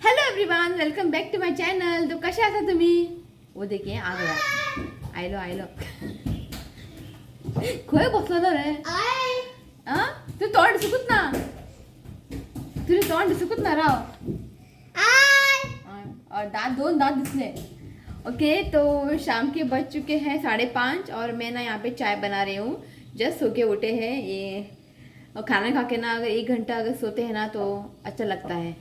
Hello everyone, welcome back to my channel. तो कसे आसा तुम्ही? ओ देखिए, आ गया. आयलो आयलो. खंय बसलो रे? आ, तूं तोंड दिसूंकच ना. तुझे तोंड दिसूंकच ना. राव. और दांत, दोन दांत दिसले. ओके, तो शाम के बज चुके हैं 5:30 और मैं ना यहाँ पे चाय बना रही हूँ. जस्ट सो के उठे हैं ये और खाना खा के ना अगर एक घंटा अगर सोते हैं ना तो अच्छा लगता है.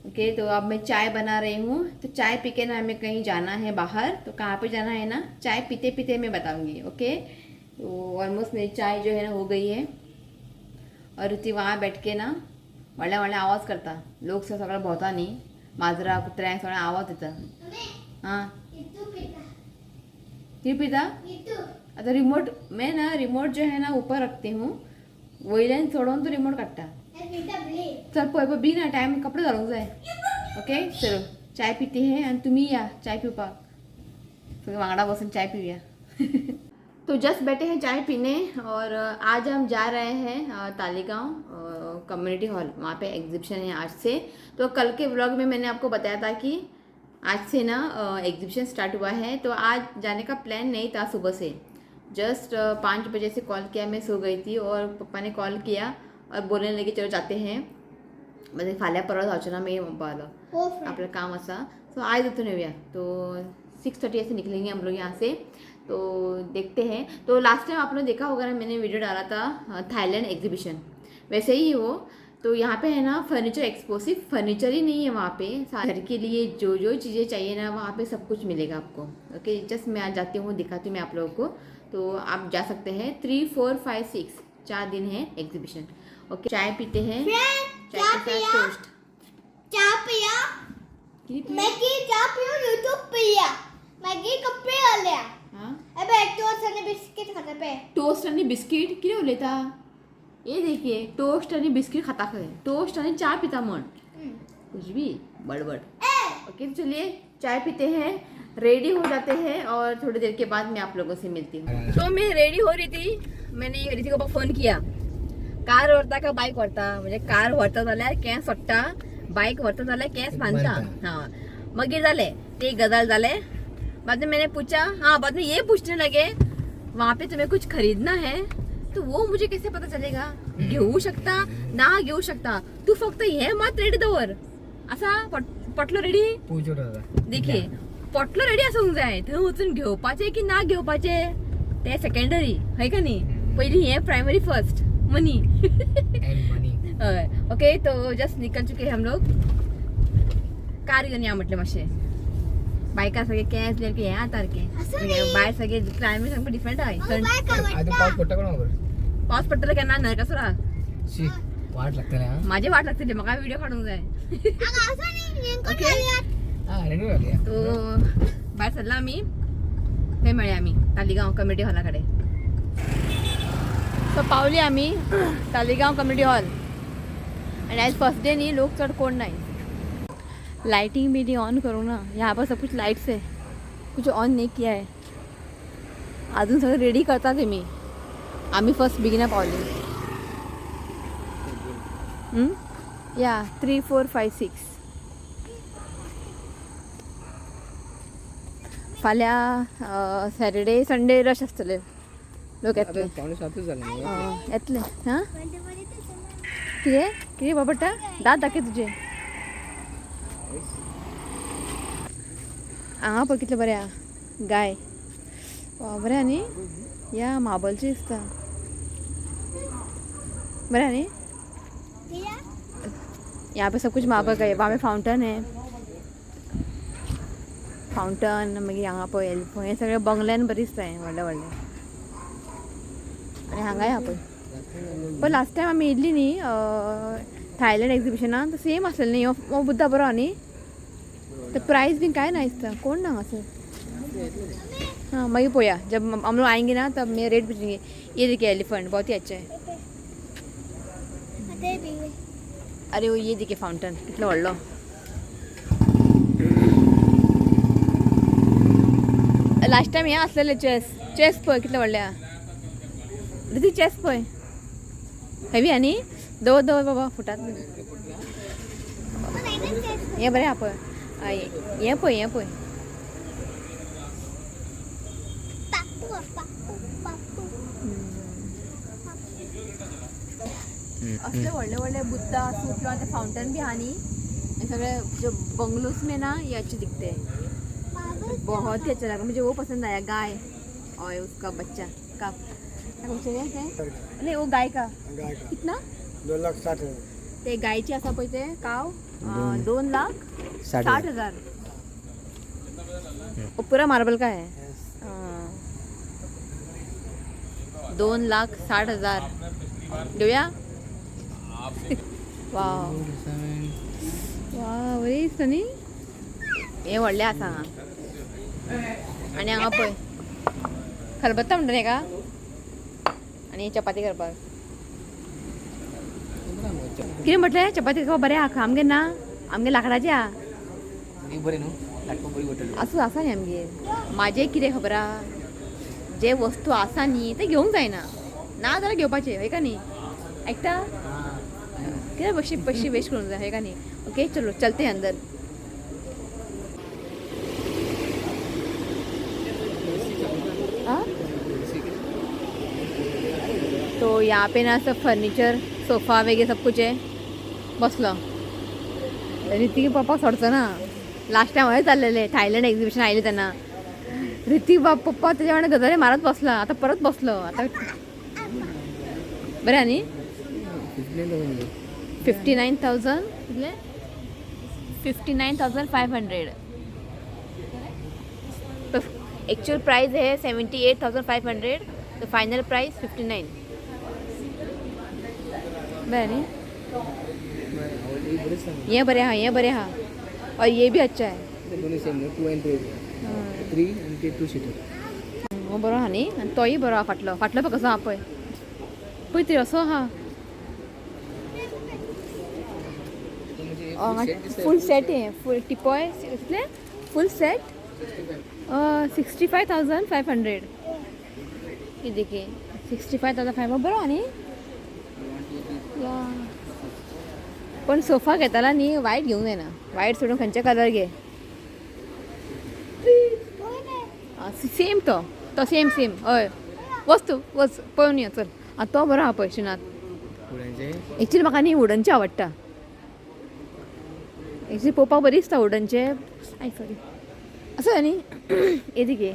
ओके, तो अब मैं चाय बना रही हूँ. तो चाय पी के ना हमें कहीं जाना है बाहर. तो कहाँ पे जाना है ना, चाय पीते पीते मैं बताऊँगी. ओके, तो ऑलमोस्ट मेरी चाय जो है ना हो गई है और ऋती वहाँ बैठ के ना व्हडले व्हडले आवाज करता. लोक सगळो भोंवता न्ही, माजरां कुत्र्यांक सगळें आवाज येता. हां, कितें पिता आता? रिमोट मैं ना, रिमोट जो है ना ऊपर रखती हूँ. वयल्यान चडोवन तो रिमोट काडटा. चल, पळय पळय, बी ना टायम, कपडे घालूंक जाय. ओके, चलो, चाय पिते हैं आणि तुम्ही या चाय पिवपाक. सगळे वांगडा बसून चाय पिऊया. तो जस्ट बैठे हैं चाय पीने और आज हम जा रहे हैं तालीगांव कम्युनिटी हॉल. वहाँ पे एग्जीबिशन है आज से. तो कल के व्लॉग में मैंने आपको बताया था कि आज से ना एग्जीबिशन स्टार्ट हुआ है. तो आज जाने का प्लान नहीं था. सुबह से जस्ट 5 बजे से कॉल किया, मैं सो गई थी और पप्पा ने कॉल किया और बोलने लगे, चलो जाते हैं. म्हणजे फाल्यां परवा जावचें ना मागीर म्हणपाक आपलं काम आसा. सो आज वचून येवया. तो 6:30 ऐसे निकलेंगे हम लोग यहाँ से. तो देखते हैं. तो लास्ट टाइम आपने देखा होगा ना, मैंने वीडियो डाला था थाईलैंड एग्जीबिशन, वैसे ही वो. तो यहाँ पे है ना फर्नीचर एक्सपो. सिर्फ फर्नीचर ही नहीं है वहाँ पे, घर के लिए जो जो चीज़ें चाहिए ना, वहाँ पे सब कुछ मिलेगा आपको. ओके, जस्ट मैं आज जाती हूँ, दिखाती हूँ मैं आप लोगों को. तो आप जा सकते हैं. 3, 4, 5, 6, 4 दिन है एग्जीबिशन. ओके, चाय पीते हैं. चाय के साथ टोस्ट. च्या पिया. किती? मॅगी च्या पिऊ, यूट्यूब पिया, मॅगी कपडे आल्या. हां. अबे, टोस्ट आणि बिस्किट खाता पे. टोस्ट आणि बिस्किट कितें उलयता? ये देखिए, टोस्ट आणि बिस्किट खाता खंय. टोस्ट आणि चाय पिता म्हण. कुछ भी बड़बड़. ओके, तो चलिए, चाय पीते हैं, रेडी हो जाते हैं और थोड़ी देर के बाद मैं आप लोगों से मिलती हूँ. तो मैं रेडी हो रही थी, मैंने ऋतिक को फोन किया, कार व्हरता का बाईक व्हरता? म्हणजे कार व्हरता जाल्यार केंस सोडटा, बाईक व्हरता जाल्यार केंस बांदता. हाँ, मागीर जालें ते एक गजाल जालें. बाद में मैंने पूछा, हाँ, बाद में ये पूछने लगे, वहाँ पे तुम्हें कुछ खरीदना है? तो वो मुझे कैसे पता चलेगा? घेऊ शकता ना घेऊ शकता. तू फक्त हे मात रेडी दवर. असा पोटलो रेडी. देखिए, पोटलो रेडी आसूंक जाय. थंय वचून घेवपाचें की ना घेवपाचें ते सेकंडरी, हय का न्ही? पयलीं हे प्रायमरी, फर्स्ट मनी. हय. ओके, तो जस्ट निकल चुके हैं हम लोग. कार घेवन या म्हटलें मातशें. बायकार सगळे केंस सारके हें आतां सारकें. असं न्ही. भायर सगळे क्लायमेट सामकें डिफरंट आहे. बायक आवडटा. पाऊस पडटा कोण खबर. पावस पडटलो केन्ना नरकासुरा. शी, वाट लागतली हा. माझी वाट लागतली. म्हाका व्हिडिओ काडूंक जाय. अगं, असं न्ही, नेमकं ओके. झालं. हा, रेडी झाली. तो भायर सरला आमी, थंय मेळ्ळे आमी तालिगांव कम्युनिटी हॉला कडेन. सो पावली आमी तालिगांव कम्युनिटी हॉल आणि आज फर्स्ट डे न्ही, लोक चड कोण नाही. लाइटिंग भी ऑन करूँ ना. यहाँ पर सब कुछ लाइट्स है, कुछ ऑन नहीं किया है अजून. सगळं रेडी करतात ते. मी आम्ही फर्स्ट बिगिना पावली. या, 3, 4, 5, 6. फाल्यां सॅटर्डे संडे रश आसतले, लोक येतले. 6:45 झाले. येतले. हां, कितें कितें बाबा, दांत दाखय तुजे. हांगा पळय, कितलें बरें आहा. गाय वा, बरें आहा न्ही? या, मार्बलचें दिसता. बरें आहा न्ही? यहाँ पे सब कुछ मार्बल का है. वहाँ पे फाउंटन है, फाउंटन. मागीर हांगा पळय, हें सगळें बंगल्यान बरें दिसता हें व्हडलें व्हडलें. आनी हांगाय आहा पळय. पण लास्ट टायम आमी येयल्ली न्ही थायलंड एग्जिबिशनान, तो सेम आसलेलें न्ही. हो बुद्धा बरो आहा न्ही? तर प्राइस बीन काय ना दिसता. कोण ना हांगासर. हाँ, मागीर पळोवया. जब हम लोग आएंगे ना, तब मैं रेट पूछेंगे. ये देखिए, एलिफेंट बहुत ही अच्छा है. अरे, वो ये देखिए, फाउंटन कितलो व्हडलो. लास्ट टायम हें आसलेलें चेस. चेस पळय कितलें व्हडलें आहा. ती चेस पळय, हेवी आहा न्ही? दवर दवर बाबा, फुटात. हें बरें आहा पळय, हें पळय, हें पळय. असले व्हडले व्हडले बुद्धा आसूं किंवा ते फाउंटन बी आहा न्ही, हे सगळे जो बंगलोज में ना ये अच्छे दिखते हैं, बहुत ही अच्छा लगा मुझे, वो पसंद आया गाय और उसका बच्चा का नहीं, वो गाय का गाय का कितना? 2,60,000. ते गायचे आसा पळय ते काव 2,60,000. वो पूरा मार्बल का है. 2,60,000 घेऊया. वाव वा, बरी दिसता न्ही. हे व्हडलें आसा हांगा. आनी हांगा पळय खलबत्ता म्हणटा न्ही का, आनी चपाती करपाक कितें म्हटलें, चपाती करपाक बरें आहा. आमगेर ना, आमगेर लांकडाचें आहा. बरें न्हू, लाटपाक बरी पडटली. आसूं, आसा न्ही आमगेर. म्हाजें कितें खबर आहा, जे वस्तू आसा न्ही ते घेवंक जायना, ना जाल्यार घेवपाचें हय का न्ही. आयकता कितें पयशे पयशे वेस्ट करूंक जाय हय का न्ही. ओके चलो चलते हैं अंदर. हाँ तो यहाँ पे ना सब फर्नीचर सोफा वगैरह सब कुछ है. बसलो ऋतिक पप्पा सोडचो ना. लास्ट टायम हय चाललेले थायलंड एक्झिबिशन आयले तेन्ना ऋतिक बाप पप्पा तेज्या वांगडा गजाली मारत बसला, आता परत बसलो आता. बरें न्ही. 59,000 कितले, 59,500. तो एक्चुअल प्राइस है 78,500, तो फाइनल प्राइस 59. बरें न्ही. ये बरें आहा, ये बरें आहा और ये भी अच्छा है. दोन्ही सेम न्हू, 2 and 3, 3 आनी ते 2 सीटर. हो बरो आहा न्ही, आनी तोय बरो आहा. फाटलो फाटलो पळय कसो आहा पळय, पळय तरी असो आहा. फूल सेट है, फूल टिपॉय कितले, फूल सेट 65,500. ये देखिए 65,500 बरो न्ही. या पण सोफा घेताला न्ही वायट घेवंक जायना, वायट सोडून खंयचे कलर घे. सेम तो तो सेम सेम हय. वच तूं वच पळोवन यो चल. आं तो बरो आहा पळय श्रीनाथ. एक्चुली म्हाका न्ही वुडनचे आवडटा, एक्चुली पळोवपाक बरी दिसता वुडनचे. I sorry असो न्ही, हे देखी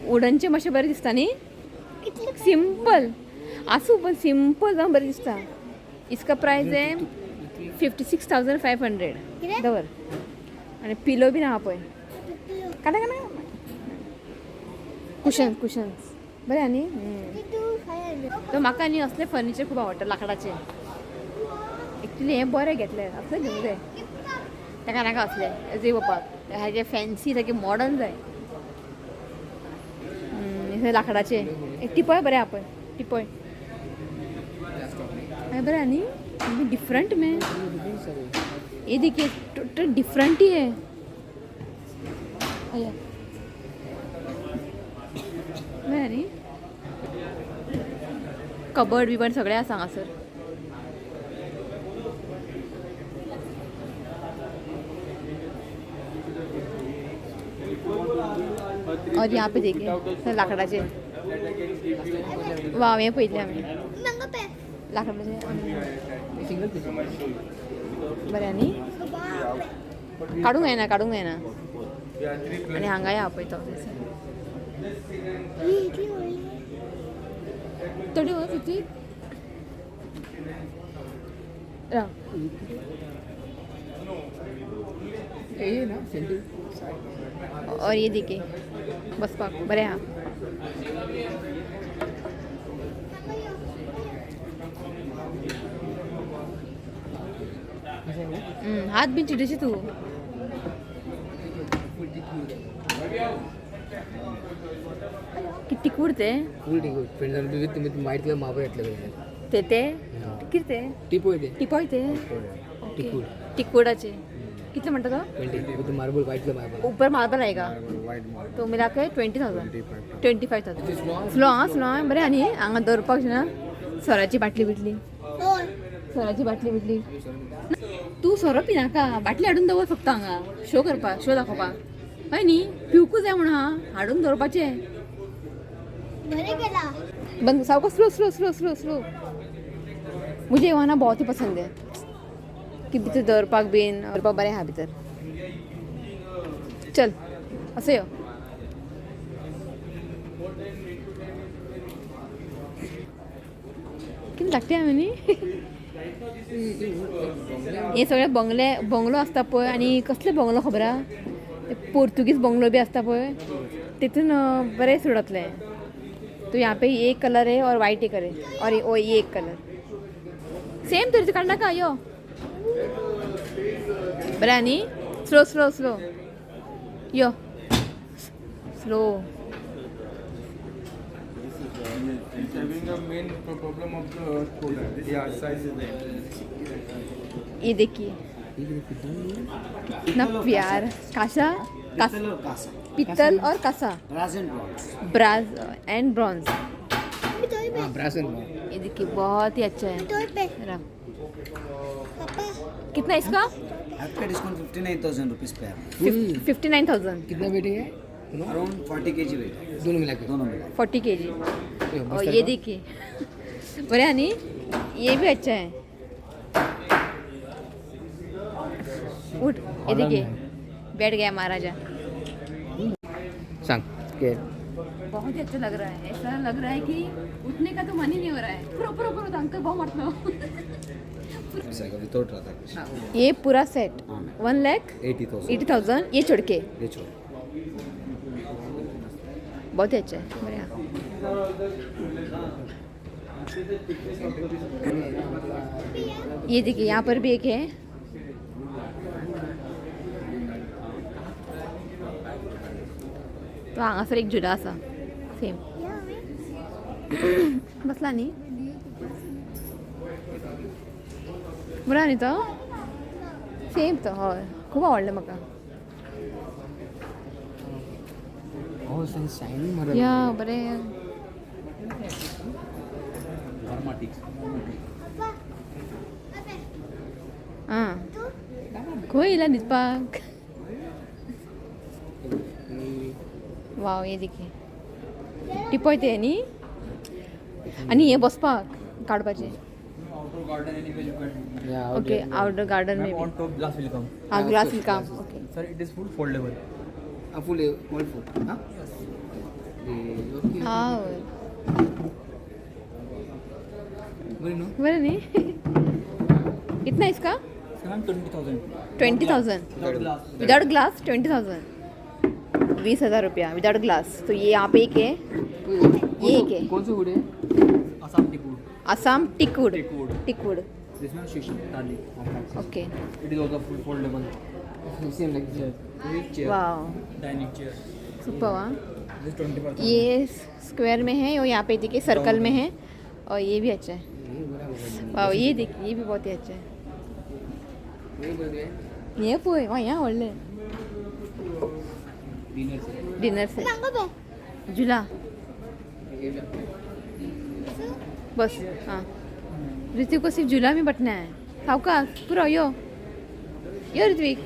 वुडनचे मातशें बरें दिसता न्ही, सिंपल आसूं पण सिंपल जावन बरें दिसता. इसका प्रायस है 56,500. दवर. आनी पिलो बीन आहा पळय, काडा काडा कुशन कुशन्स बरें आहा न्ही. तो म्हाका न्ही असलें फर्निचर खूब आवडटा लांकडाचें. एक्चुली हें बरें घेतलें, असलें घेवंक जाय ताका, नाका असलें एज पप्पाक सारकें फॅन्सी सारकें मॉडर्न जाय. हे लांकडाचें एक टिपॉय बरें आहा पळय, टिपॉय हय बरें आहा न्ही, डिफरंट में. ये देखिए टोटल डिफरेंट ही है. अया बरें न्ही, कबर्ड बिबर्ड सगळें आसा हांगासर. और यहाँ पे देखिए लाकडाचे. वाव हें पळयतलें आमी लाकडाचे बरें न्ही. काडूंक जायना, काडूंक जायना. आनी हांगा या पळय तो थोडी हो तिची राव. और ये देखिए बसपाक बरें आहा. हात बीन चिटशी तूं. किती टिकूड ते फूल टिकूड with with white colour marble येतले. ते ते कितें ते टिपॉय ते टिपॉय ते टिकूड. टिकूडाचे कितले म्हणटा तो? 20 with marble, white colour marble. ऊपर मार्बल आएगा तो मिला के 20,000, 25,000. स्लो आं, स्लो आं बरें. आनी हांगा दवरपाक ना सोराची बाटली बिटली. सोराची बाटली बिटली. तूं सोरो पिनाका, बाटली हाडून दवर फक्त हांगा शो करपाक, शो दाखोवपाक. हय न्ही, पिवकूच जाय म्हणून हा हाडून दवरपाचें. बरें केला. बंद सावकाश, slow slow slow slow slow. मुझे ये वाना बहुत ही पसंद है की भितर दवरपाक बीन, दवरपाक बरें आहा भितर. चल अशें यो. कितें धाकटें आहा न्ही हे सगळे बंगले, बंगलो आसता पळय. आनी कसले बंगलो खबर आहा, ते पोर्तुगीज बंगलो बी आसता पळय, तितून बरें सुट जातलें. तो यहाँ पे ये एक कलर है और वाइट एक है और वो ये एक कलर सेम तरीचे काढ नाका. यो बरें न्ही. स्लो स्लो स्लो यो slow. It's having a main problem of the product. Yeah, size is there. ये देखिए कितना प्यार. कासा कासा, पित्तल और कासा. Brass and bronze. Brass and bronze. हाँ, ब्रास एंड. ये देखिए, बहुत ही अच्छा है. पे राम. पापा. कितना इसका? आपका डिस्काउंट ₹59,000 पे है. 59,000. कितना वेट है? अराउंड 40 kg wait है. दोनों मिला के? दोनों मिला. 40 kg. और ये देखिए, बड़े नहीं, ये भी अच्छा है. उठ, ये देखिए, बैठ गया महाराजा. सांग के. बहुत ही अच्छा लग रहा है. ऐसा लग रहा है कि उठने का तो मन ही नहीं हो रहा है. पुरो पुरो पुरो, अंकल बहुत मारतो. विदाउट राधाकृष्ण. ये पूरा सेट 1 लाख 80,000. 80,000, ये छोड़ के? ये छोड़. बहुत ही अच्छा है, बढ़िया. ये देखिए, यहाँ पर भी एक है. तो हांगासर एक झुला आसा सेम. बसला न्ही, बरो न्ही तो सेम तो. हय, खूब आवडलें म्हाका. हो, शायनिंग मारत. या बरें. पप्पा, आं, खंय येयला न्हिदपाक? वाव, हे देखिए, टिपॉय ते न्ही. आनी हे बसपाक काडपाचें. Outdoor garden anyway you can. Okay, outdoor garden में. On top glass will come. हाँ, glass will come, okay. Sir, it is full foldable. Full, all full. हाँ, ओके. हाँ. बरें न्हू? बरें न्ही? कितना इसका? Sir, ma'am, 20,000. 20,000. Without glass. Without glass 20,000, 20,000 रुपया विदाउट ग्लास. तो ये यहाँ पे एक है, ये एक है. कौन सा वुड है? Assam teakwood. Assam teakwood. Teakwood. Teakwood. This one शीशम ताली. Okay. It is also full foldable. Same like. Yes. This is chair. Wow. Dining chair. Super. वाह. This 25,000. ये स्क्वायर में है और यहाँ पे देखिए सर्कल में है और ये भी अच्छा है. वाह, ये देखिए, ये भी बहुत ही अच्छा है. ये पळय, वा, हें आवडलें. Dinner set. सांगो बे. झुला बस. हाँ, ऋत्विक को सिर्फ झूला में बैठना है. सावकाश, पुरो. यो यो ऋत्विक.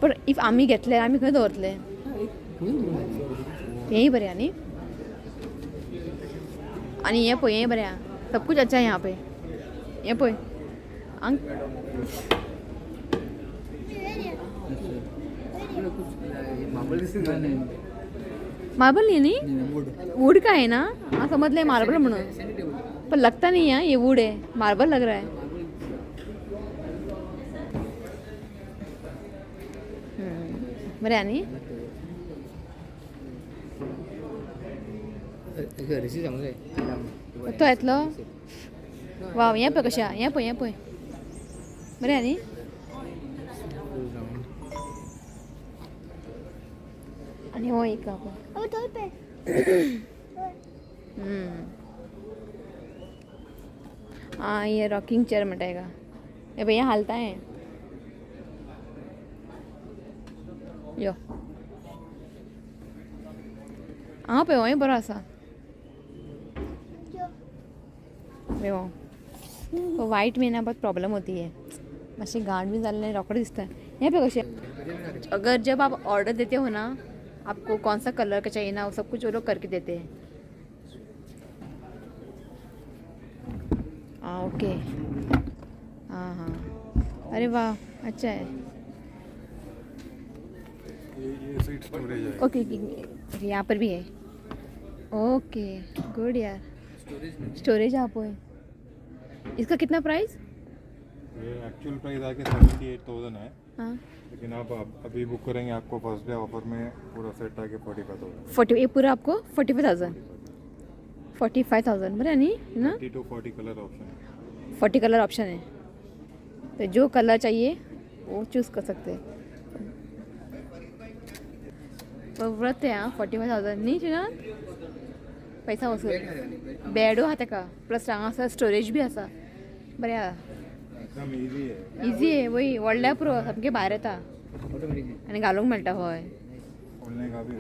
पण if आमी घेतले, आमी खंय दवरतले? हेंय बरें. आनी आनी हें पळय, हें बरें आहा. सब कुछ अच्छा है यहाँ पे. हें पळय हांग. मार्बल. मार्बल नहीं है नहीं? Wood. Would का है ना? हाँ, समझ ले मार्बल म्हणून, पर लगता नहीं है ये वुड है, मार्बल लग रहा है. बरें. आनी रिसी सांगू जाय. तो येतलो. वाव, हें पळय कशें आहा. हें पळय, हें पळय, बरें. आनी आनी हो एक आहा पळय. अबे थंय पळय. हाँ, ये रॉकिंग चेयर म्हणटा हेका. हे पळय, हें हालता हें. यो हांगा पळय, होय बरो आसा. यो. वो तो वाइट में ना बहुत प्रॉब्लम होती है, मातशें घाण बी जाल्लें रोकडे दिसता। हें पळय कशें, अगर जब आप ऑर्डर देते हो ना, आपको कौन सा कलर का चाहिए ना, वो सब कुछ वो लोग करके देते हैं। हाँ ओके, हाँ हाँ, अरे वाह अच्छा है। ये सीट स्टोरेज है। ओके ओके, यहाँ पर भी है। ओके गुड यार, स्टोरेज आप है। इसका कितना प्राइस? ये एक्चुअल प्राइस आके 78,000 है। हाँ, लेकिन आप अभी बुक करेंगे आपको फर्स्ट डे ऑफर में पूरा सेट आके 45,000। 40, ये पूरा आपको 45,000, 45,000 बराबर नहीं ना? 30 to 40 colour option है। 40 कलर ऑप्शन है, तो जो कलर चाहिए वो चूज़ कर सकते हैं। पर व्रत है। हाँ, 45,000 न्ही चिनात पैसा वसूल। बेडू आहा तेका, प्लस हांगा स्टोरेज बी आसा, बरें आहा। एकदम इजी है। इजी है वही, व्हडल्या पुरो सामकें भायर येता आनी घालूंक मेळटा। हय खोलने का भी।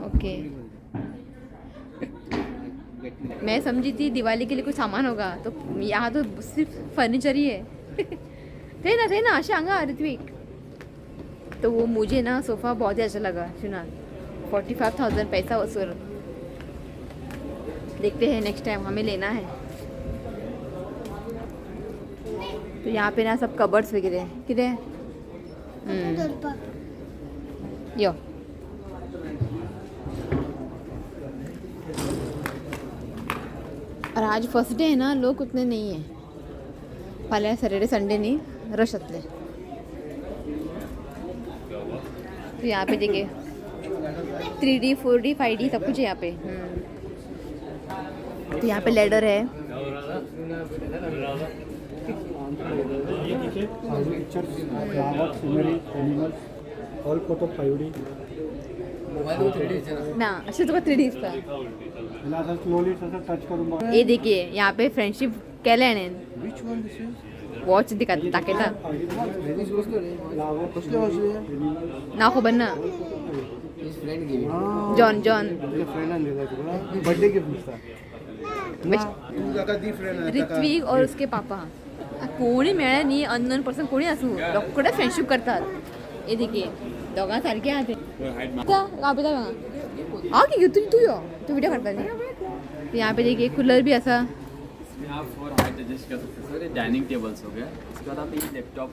ओके, मैं समझी थी दिवाली के लिए कुछ सामान होगा, तो यहाँ तो सिर्फ फर्नीचर ही है। थे ना, थे ना अशें हांगा ऋत्विक। तो वो मुझे ना सोफ़ा बहुत ही अच्छा लगा सुना, 45,000 पैसा वसूल। देखते हैं नेक्स्ट टाइम हमें लेना है। तो यहाँ पे ना सब कबर्ड्स वगैरह हैं। कितें यो और आज फर्स्ट डे है ना, लोग उतने नहीं है। फाल्यां सैटरडे संडे नहीं रश आसले। तो यहाँ पे देखिए 3D 4D 5D सब कुछ है यहाँ पे। तो यहाँ पे लेडर है। ऑल फोटो 5D ना अशें तुका 3D दिसता। स्लोली टच करून ये देखिए यहाँ पे फ्रेंडशिप केलें हाणें। वॉच दिखा दाखयता ना, खबर ना। जॉन जॉन बर्थडे गिफ्ट दिसता। ऋत्विक और उसके पापा कोणी मेळ्ळे न्ही, अननोन पर्सन कोणी आसूं रोखडे फ्रेंडशीप करतात। हे देखिए दोगां सारके आहा ते। हांव हांव की तूं यो, तूं विडियो काडपा न्ही। यहाँ पे देखिए कूलर भी आसा। इसमें आप 4 हाइट एडजस्ट कर सकते हैं सर। ये डाइनिंग टेबल्स हो गया, इसके बाद आप ये लैपटॉप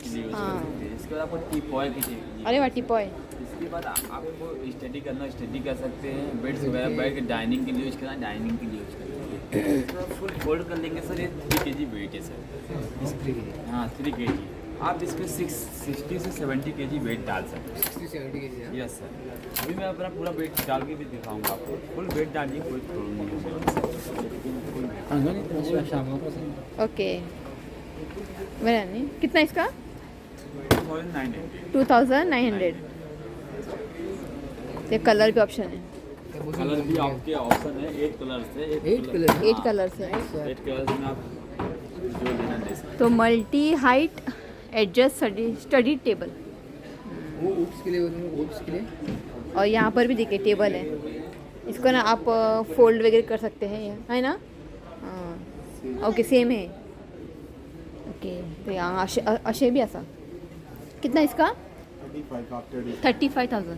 के लिए यूज़ कर सकते हैं। इसके बाद आपको टीपॉय की चाहिए। अरे वाह टीपॉय। इसके बाद आपको स्टडी करना, स्टडी कर सकते हैं। बेड्स वगैरह बैठ के डाइनिंग के लिए यूज करना, डाइनिंग के लिए यूज कर सकते हैं। फुल फोल्ड कर लेंगे सर। ये 3 kg wait है सर। हाँ 3 kg। आप इसमें 60 से 70 kg wait डाल सकते हैं। 60-70 kg। Yes sir. अभी मैं अपना पूरा वेट डाल के भी दिखाऊंगा आपको। फुल वेट डालिए, कोई प्रॉब्लम नहीं होगा। ओके बराबर नहीं। कितना इसका? 2900। 2900। ये कलर भी ऑप्शन है। कलर भी आपके ऑप्शन है, 8 कलर्स है। 8 कलर, 8 कलर्स है। 8 कलर्स में आप जो लेना ले सकते हैं। तो multi height adjust study table. वो ऊप्स के लिए, ऊप्स के लिए। और यहाँ पर भी देखिए टेबल है, इसको ना आप फोल्ड वगैरह कर सकते हैं, है ना? हाँ ओके सेम है। ओके तो यहाँ अशे भी आसा। कितना इसका? 35,000।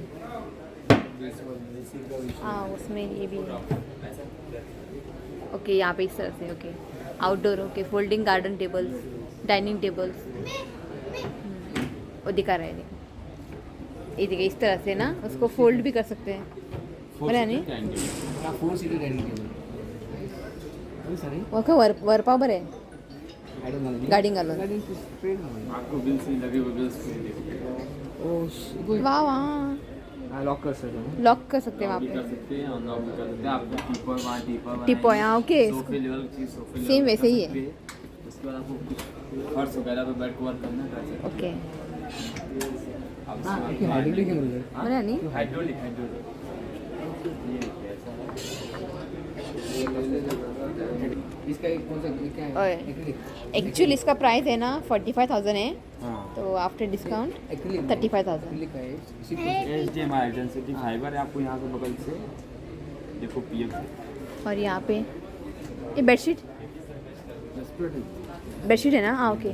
हाँ उसमें ये भी है। ओके यहाँ पे इस तरह से। Okay outdoor, okay folding garden tables, dining tables वो दिखा रहा है। देखो ये देखिए इस तरह से ना उसको फोल्ड भी कर सकते हैं। बरं न्ही? 4 सीटर डाइनिंग टेबल। वखा वरपा बरें गार्डन घालून। आपको बिल्स नहीं लगे, वो बिल्स फ्री। वाह वाह, लॉक कर सकते हैं, लॉक कर सकते हैं वहाँ भी कर पे। सकते हैं, अनलॉक भी कर सकते हैं। आपको टीपॉय वहाँ टीपॉय टीपॉय, हाँ ओके, सोफे लेवल चीज, सोफे सेम वैसे ही है। उसके बाद आपको कुछ फर्श वगैरह पे बैठ के वर्क करना कर सकते हैं। ओके हाइड्रोलिक है मतलब। बरं न्ही? हाइड्रोलिक, हाइड्रोलिक ये ऐसा है। इसका एक कौन सा क्या है? ओए। एक्चुअली इसका प्राइस है ना 45,000 है, तो आफ्टर डिस्काउंट 35,000। एक्रिलिक है। HDMI density fibre है। आपको यहाँ से बगल से देखो PF। और यहाँ पे ये बेडशीट, बेडशीट है ना? हाँ, ओके,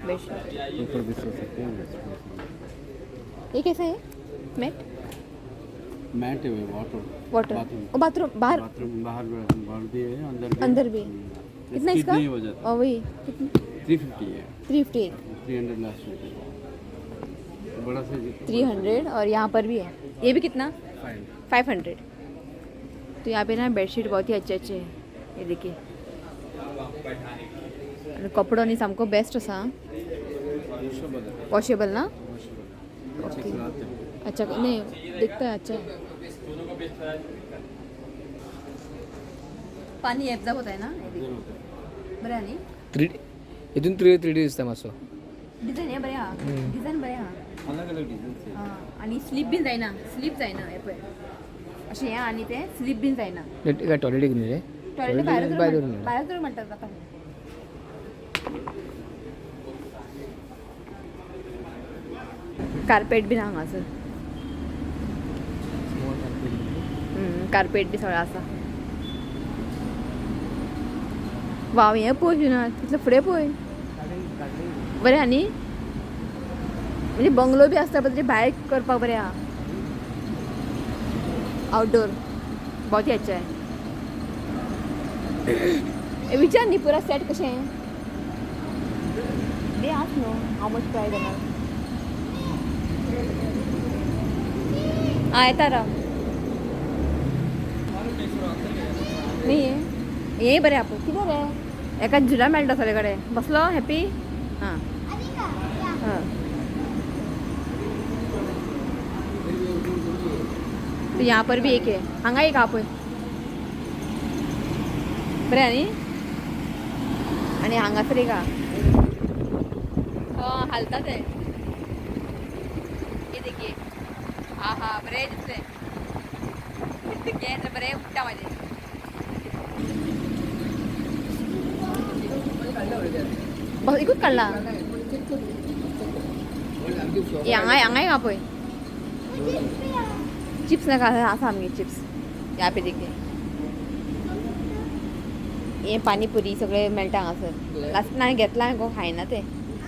बेडशीट। ऊपर भी सो सकते हैं, बेडशीट। ये कैसा है मैट? मैट है, वाटर। वाटर। बाथरूम। बाथरूम बाहर। बाथरूम बाहर, बाहर भी है, अंदर भी। अंदर भी है। कितना skid इसका? नहीं हो जाता। और वही कितना? 350 है। 350। 300 लास्ट रेट है, बड़ा साइज। 300। और यहाँ पर भी है, ये भी कितना? 5। 500। तो यहाँ पे ना बेडशीट बहुत ही अच्छे अच्छे हैं, ये देखिए। आणि कपडो न्ही सामको बेस्ट आसा। वॉशेबल ना? ओके, अच्छा, नहीं दिखता है, अच्छा है। पानी एब्जॉर्ब होता है ना, हे देखिए। बरें आहा न्ही? थ्री हितून 3D दिसता मातसो। डिझायन हे बरें आहा, डिझायन बरें आहा। अलग अलग डिजाइन से। आं, आनी स्लीप बीन जायना, स्लीप जायना। हे पळय, अशें हें आनी तें स्लीप बीन जायना। काय टॉयलेट न्ही रे? टॉयलेट भायर। भायर दवरून। भायर दवरून म्हणटात आतां। कार्पेट बीन हांगासर, कार्पेट बी सगळें आसा। वाव, हें पळय ना, तितलें फुडें पळय, बरें आहा न्ही? म्हणजे बंगलो बी आसता पळय, भायर करपाक बरें आहा, आउटडोर बहुत ही अच्छा है। ए, विचार न्ही पुरा सेट कशें दे आस न्हू, हाव मच प्रायज जाणार? आं, येता राव। न्ही, हें बरें आहा पळय, कितें रे, एका झुला मेळटा सगळे कडेन। बसलो हॅपी। आं हां, तो यहाँ पर भी एक है, हांगा एक आहा पळय, बरें आहा न्ही? आनी हांगासर एक आहा। हय, हालता ते, ये देखिए। हा हा, बरें दिसलें, घे, बरें उठ्ठा म्हाजें। बस, एकूच काडला। हे हांगा, हांगा एक आहा पळय। चिप्स नाका, आसा आमगे चिप्स। यहाँ पे देखिए, हे पानीपुरी सगळे मेळटा हांगासर। लास्ट हांवें घेतला गो, खायना ते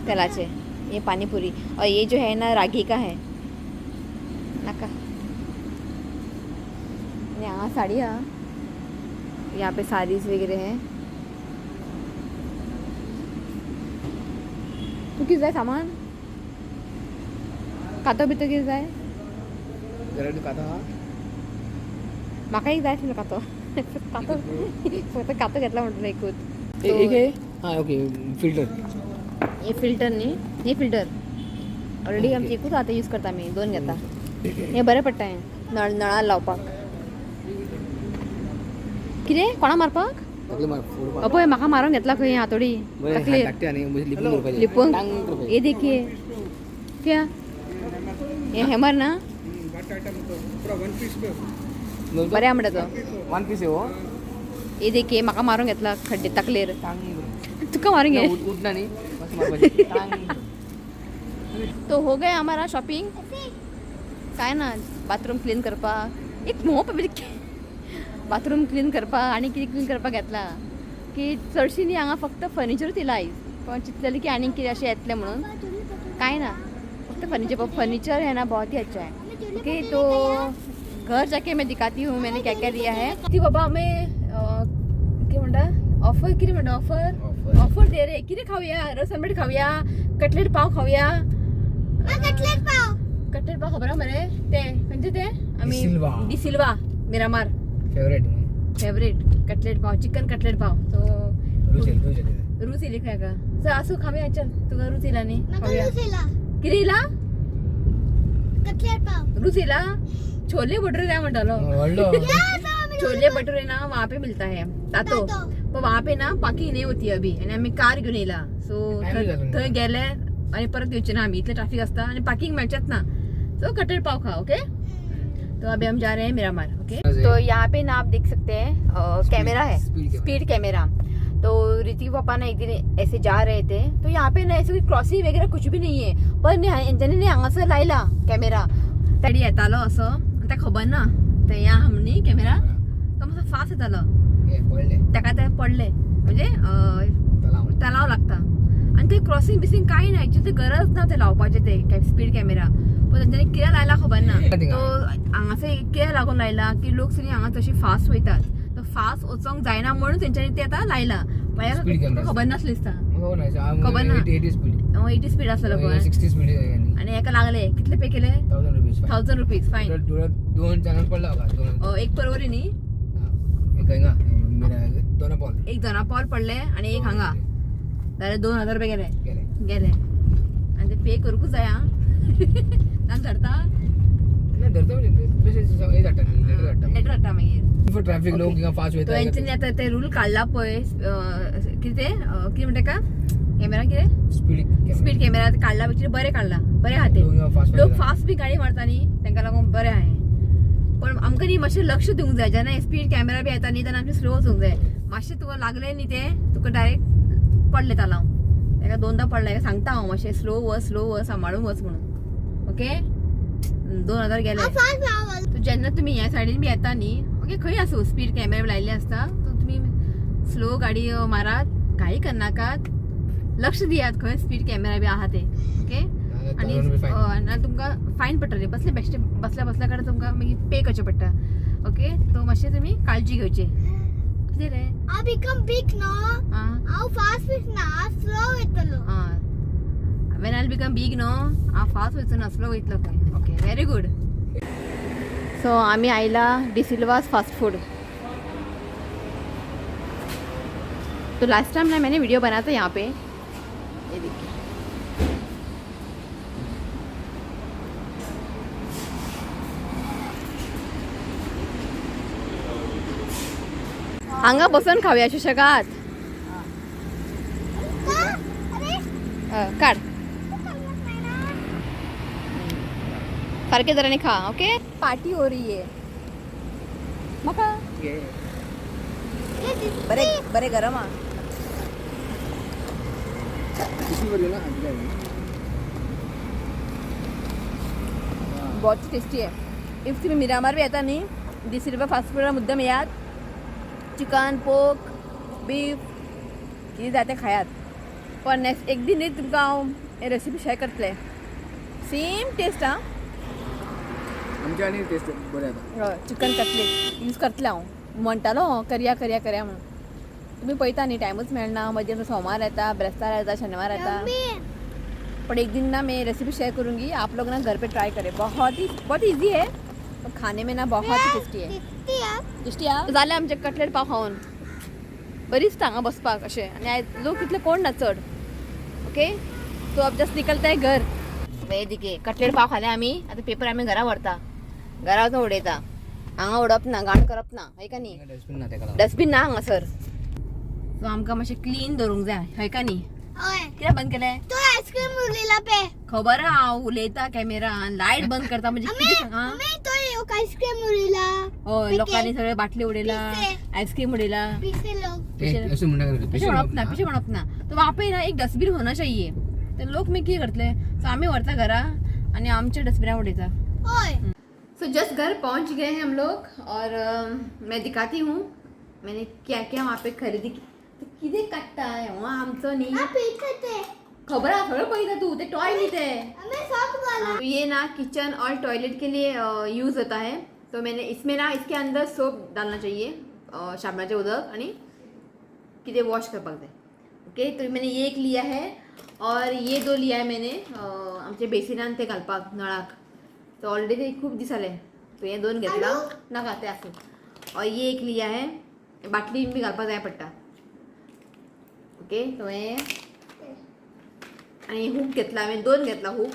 तेलाचे। ये पानीपुरी और ये जो है ना, रागी का है। नाका। यहाँ साड़ी है, यहाँ पे साड़ीज वगैरह है। तू कितें जाय सामान? कातो बितो कितें जाय? घरात कातो आहा। म्हाका एक जाय आसलो कातो, कातो, फक्त कातो घेतला म्हणटलो एकूच। एक आहे। हां, ओके, फिल्टर। हे फिल्टर न्ही, हे फिल्टर ऑलरेडी आमची एकूच आतां यूज करता आमी, दोन घेता। हे बरें पडटा, हें नळ नळार लावपाक। कितें, कोणा मारपाक? तकली मार, फोड। पळय, म्हाका मारून घेतला खंय हातोडी तकलेर। धाकटे आनी लिपून दवरपाचें। लिपून। टांग करपाचें। ये देखिए, क्या हे हेमर ना? बरें आहा म्हणटा तो। वन पीस आहे हो। ये देखिए, म्हाका मारून घेतला खड्डे तकलेर। तुका मारून घे। उठना न्ही, बस मारपाचें टांग। तो हो गया हमारा शॉपिंग। काय ना, बाथरूम क्लीन करपाक एक मोप, बाथरूम क्लीन करपाक आनी कितें क्लीन करपाक घेतला की चडशी न्ही, हांगा फक्त फर्निचरूच येयला आयज। पण चिंतलेलें की आनीक कितें अशें येतलें म्हणून, काय ना, फक्त फर्निचर। फर्निचर है ना, बहुत ही अच्छा है। ओके, तो घर जाके मैं दिखाती हूँ मैंने क्या क्या लिया है। ती बाबा हमें कितें म्हणटा, ऑफर कितें म्हणटा, ऑफर, ऑफर दे रे। कितें खावया? रस आमलेट खावया, कटलेट पाव खावया? कटलेट पाव। कटलेट पाव खबर आहा मरे ते खंयचे ते आमी? D'Silva. D'Silva, Miramar. Favourite. Favourite cutlet pav, chicken cutlet pav. तो रुच येयली, रुच येयली। रूच येयली खंय का? चल, आसूं, खावया, चल। तुका रूच येयला न्ही? म्हाका खावया। रूच येयला। कितें येयला? कटलेट पाव। रूच येयला। छोले भटुरे जाय म्हणटालो। व्हडलो। छोले भटुरे ना वहाँ पे मिलता है तातो। तातो। पण वहाँ पे ना पार्किंग नहीं होती अभी आणि आमी कार घेऊन येयला, सो Time जालो। थंय गेले आणि परत येवचे ना आमी, इतले ट्राफिक आसता आणि पार्किंग मेळचेच ना। सो कटलेट पाव खा। ओके, तो अभी हम जा रहे हैं मिरामार। ओके, तो यहाँ पे ना आप देख सकते हैं कैमरा है। Speed camera. Speed camera. तो ऋतिक पापा ना एक दिन ऐसे जा रहे थे, तो यहाँ पे ना ऐसे कोई क्रॉसिंग वगैरह कुछ भी नहीं है, पण हेंच्यांनी न्ही हांगासर लायला कॅमेरा। तडी येतालो असो आनी ताका खबर ना ते ह्या आहा न्ही कॅमेरा, तो मातसो फास्ट येतालो। हे पडले। ताका ते पडले। म्हणजे तलाव लागता आनी थंय क्रॉसिंग बिसिंग कांय ना. एक्चुअली गरज ना ते लावपाचे ते स्पीड कॅमेरा, पण तेंच्यांनी कित्याक लायला खबर ना. तो हांगासर कित्याक लागून लायला की लोक सगळीं हांगा तशी फास्ट वयतात, तो फास्ट वचोंक जायना म्हणून तेंच्यांनी ते आतां लायला. Speed camera. खबर नासली दिसता. हो ना. खबर ना. 80 स्पीड. 80 स्पीड आसलेलो पळय. 60 स्पीड. आनी हेका लागले कितले पे केले? 1000 रुपीज. 1000 rupees fine. दोन चॅनल पडला का दोन. एक परवरी न्ही. एक हिंगा दोन पॉल. एक दोनापावल पडले आणि एक हांगा, जाल्यार 2000 रुपये गेले. गेले. गेले आनी ते पे करूंकूच जाय आं. ना धरता. ना धरता म्हणजे बेशे हे धाडटा, लेटर धाडटा. लेटर धाडटा मागीर. फॉर ट्रॅफिक लोक हिंगा फास्ट तो वयता. हेंच्यांनी आतां ते रूल काडला पळय, कितें ते, कितें म्हणटा का कॅमेरा कितें स्पीड. स्पीड कॅमेरा काडला एक्चुअली बरें काडला, बरें आहा ते. लोक हिंगा फास्ट. लोक फास्ट बी गाडी मारता न्ही, तांकां लागून बरें आहा हें. पण आमकां न्ही मातशें लक्ष दिवंक जाय, जेन्ना स्पीड कॅमेरा बी येता न्ही तेन्ना आमचें स्लो वचूंक जाय. मातशें तुका लागलें न्ही तें तुका डायरेक्ट पडलें तालांव. ताका दोनदां पडलें. ताका सांगता हांव मातशें स्लो वच, स्लो वच, सांबाळून वच म्हणून. ओके, 2000 गेले. फास्ट रावल. सो जेन्ना तुमी ह्या सायडीन बी येता न्ही, ओके, खंय आसूं स्पीड कॅमेरा बी लायिल्ले आसता, सो तुमी स्लो गाडी मारात, घाई करनाकात, लक्ष दियात खंय स्पीड कॅमेरा बी आहा ते. ओके, आनी ना तुमकां फायन पडटले. बसले बेश्टे बसल्या बसल्या कडेन तुमकां मागीर पे करचें पडटा. ओके, सो मातशें तुमी काळजी घेवची. कितें रे? I become big no. आं. हांव फास्ट वयतना, स्लो वयतलो. आं, when I become big no, हांव फास्ट वयचो ना, स्लो वयतलो खंय. Okay, very good. सो आमी आयला डिसिल्वास फास्ट फूड. तो लास्ट टाइम ना मैंने वीडियो बनाया था यहाँ पे, ये देखिए. हांगा बसून खावया सुशेगाद. काड सारखे जरांनी खा. ओके, पार्टी हो रही है. म्हाका बरे बरे गरम आ. ना. बहुत टेस्टी आहे. If तुम्ही मिरामार बी येता न्ही, डिसिल्वा फास्ट फूडा मुद्दम येयात. चिकन, पोक, बीफ कितें जाय तें खायात. पण नेक्स्ट एक दीन न्ही तुमकां हांव रेसिपी शेअर करतलें. सेम टेस्ट आं. आमच्या आनी टेस्ट बरें येता. हय, चिकन कटलेट यूज करतलें हांव. म्हणटालो करया करया करया म्हणून, तुमी पळयता न्ही टायमूच मेळना. मदीं सोमार येता, ब्रेस्तार येता, शनिवार येता. पर एक दिन ना मैं रेसिपी शेयर करूँगी, आप लोग ना घर पे ट्राई करें. बहुत ही बहुत इजी है और खाने में ना बहुत ही टेस्टी है. टेस्टी आ जालें आमचें कटलेट पाव खावन. बरी दिसता हांगा बसपाक अशें, आनी आयज लोक इतले कोण ना चड. ओके, तो अब जस्ट निकलता है घर. हे देखिए, कटलेट पाव खाले आमी. आतां पेपर आमी घरा व्हरता, घरा वचून उडयता. हांगा उडप ना, घाण करप ना, हय का न्ही? डस्टबीन ना तेका. डस्टबीन ना हांगासर. सो आमकां मातशें क्लीन दवरूंक जाय, हय का न्ही? हय. कित्याक बंद केलें? तो आयस्क्रीम उरलेला पे. खबर आहा, हांव उलयता कॅमेरान लायट बंद करता म्हणजे कितें सांगा. आमी तो एक आयस्क्रीम उरलेला. हय, लोकांनी सगळे बाटली उडयला, पिसे. आईस्क्रीम उडयला. पिसे लोक. अशें म्हणटा. पिशे म्हणप ना, पिशे म्हणप ना. तो वहाँ पे ना एक डस्टबिन होना चाहिए, तर लोक मी कितें करतले? सो आमी व्हरता घरा आनी आमच्या डस्टबिनान उडयता. हय. सो जस्ट घर पहुंच गए हैं हम लोग और मैं दिखाती हूँ मैंने क्या क्या वहाँ पे खरेदी की. तो कितें काडटा हो आमचो न्ही. हांव पळयता ते. खबर आहा, सगळें पळयता तूं. ते टॉय न्ही ते. आमी सब घाला. तो ये ना किचन और टॉयलेट के लिए यूज़ होता है. तो मैंने इसमें ना इसके अंदर सोप डालना चाहिए, साबणाचें उदक आनी कितें वॉश करपाक जाय. ओके, तो मैंने ये एक लिया है और ये दो लिया है मैंने, आमच्या बेसिनान ते घालपाक नळाक. तो ऑलरेडी ते खूब दीस जाले, तो हे दोन घेतला नाका ते आसूं. और ये एक लिया है, बाटली बी घालपाक जाय पडटा. ओके, तो हे आनी हूक घेतला हांवें, दोन घेतला हूक.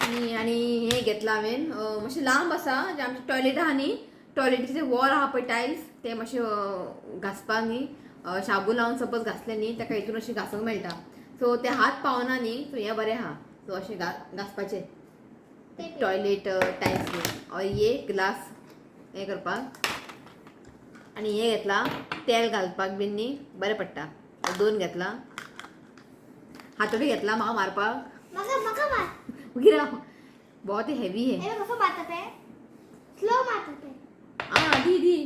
आनी आनी हे घेतला हांवें, मातशें लांब आसा, जे आमचें टॉयलेट आहा न्ही, टॉयलेटीचे वॉल आहा पळय टायल्स, ते मातशें घासपाक न्ही, शाबू लावन सपोज घासले न्ही, ताका हितून अशें घासूंक मेळटा. सो ते हात पावना न्ही, सो हें बरें आहा. सो अशें घासपाचें टॉयलेट टायल्स बी. और ये ग्लास हें करपाक. आनी हें घेतला तेल घालपाक बीन न्ही बरें पडटा. दोन घेतला, हातोडी घेतला म्हाका मारपाक. म्हाका म्हाका मार. गिरा बहुत हेवी है. हे कसो मारता ते? स्लो मारता ते. आ दी दी.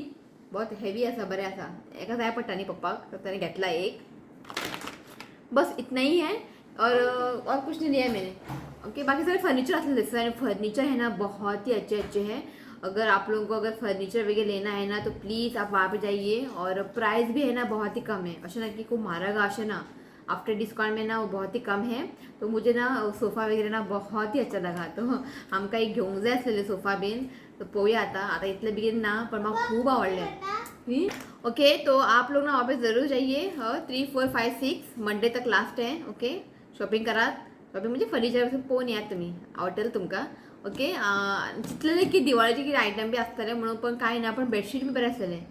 बहुत हेवी आसा, बरें आसा. एका जाय पडटा न्ही पप्पाक, तर ताणें घेतला एक. बस इतना ही है और कुछ नहीं लिया मैंने. ओके, बाकी सारे फर्नीचर असले सारे फर्नीचर है ना, बहुत ही अच्छे अच्छे हैं. अगर आप लोगों को अगर फर्नीचर वगैरह लेना है ना, तो प्लीज़ आप वहाँ पे जाइए. और प्राइस भी है ना बहुत ही कम है. अशें ना की खूब म्हारग अशें ना, आफ्टर डिस्काउंट में ना वो बहुत ही कम है. तो मुझे ना सोफ़ा वगैरह ना बहुत ही अच्छा लगा. तो आमकां एक घेवंक जाय आसलेलें सोफा बीन, तो पळोवया आतां. आतां इतलें बेगीन ना, पण म्हाका खूब आवडलें. ओके, तो आप लोग ना वहाँ पे ज़रूर जाइए. 3, 4, 5, 6 मंडे तक लास्ट है. ओके, शॉपिंग करात. शॉपिंग म्हणजे फर्निचर पळोवन येयात तुमी, आवडटलें तुमकां. ओके, चिंतलेलें की दिवाळीचे कितें आयटम बी आसतले म्हणून, पण कांय ना. पण बेडशीट बी बरें आसलेलें,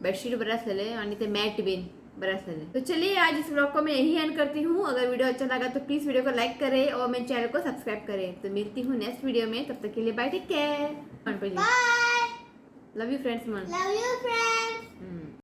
बेडशीट बरें आसलेलें आणि ते मॅट बीन बरें आसलेलें. तो चलिए, आज इस व्लॉग को मैं यही एंड करती हूँ. अगर वीडियो अच्छा लगा तो प्लीज़ वीडियो को लाइक करें और मेरे चैनल को सब्सक्राइब करें. तो मिलती हूँ नेक्स्ट वीडियो में, तब तक के लिए bye, take care. Bye. Love you friends मन. Love you friends.